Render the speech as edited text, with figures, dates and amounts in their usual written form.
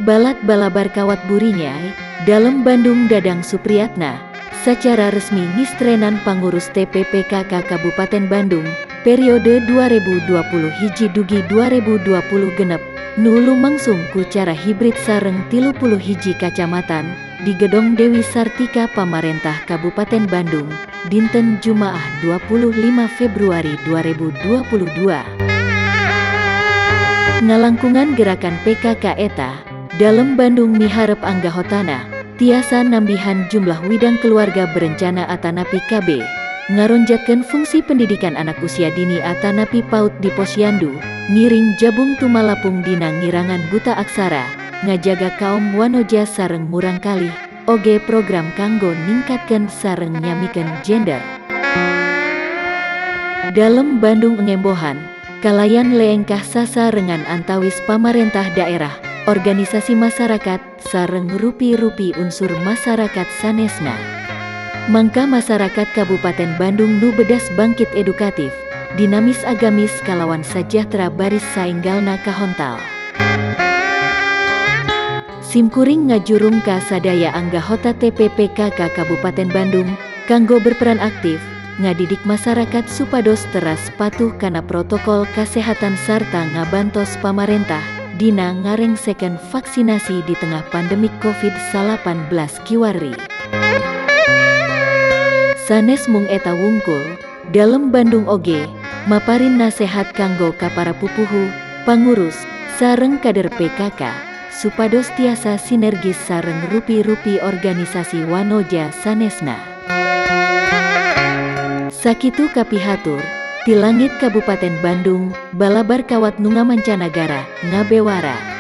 Balad balabar kawat burinyai, Dalem Bandung Dadang Supriyatna, sacara resmi ngistrenan pangurus TPPKK Kabupaten Bandung, periode 2020 hiji dugi 2020 6, nu lumangsung ku cara hibrid sareng 31 kacamatan, di Gedong Dewi Sartika Pamarentah Kabupaten Bandung, dinten Jumaah 25 Februari 2022. Ngalangkungan gerakan PKK eta, Dalem Bandung miharep anggahotana, tiasa nambihan jumlah widang keluarga berencana atanapi KB, ngaronjatkeun fungsi pendidikan anak usia dini atanapi PAUD di Posyandu, ngiring jabung tumalapung dina ngirangan buta aksara, ngajaga kaum wanoja sareng murangkalih, oge program kanggo ningkatkeun sareng nyamikeun gender. Dalem Bandung ngembohan, kalayan leengkah sasarengan antawis pamarentah daerah, organisasi masyarakat, sareng rupi-rupi unsur masyarakat sanesna. Mangka masyarakat Kabupaten Bandung nu bedas bangkit edukatif, dinamis agamis kalawan sajahtra baris saenggalna kahontal. Simkuring ngajurung ka sadaya anggahota TPPKK Kabupaten Bandung, kanggo berperan aktif, ngadidik masyarakat supados teras patuh kana protokol kesehatan sarta ngabantos pamarentah, dina ngarengseken vaksinasi di tengah pandemik COVID-19 kiwari. Sanes mung eta wungkul, Dalem Bandung oge, maparin nasehat kanggo ka para pupuhu, pangurus, sareng kader PKK, supados tiasa sinergis sareng rupi-rupi organisasi wanoja sanesna. Sakitu kapihatur, ti langit Kabupaten Bandung, balabar kawat nu ngamancanagara, ngabewara.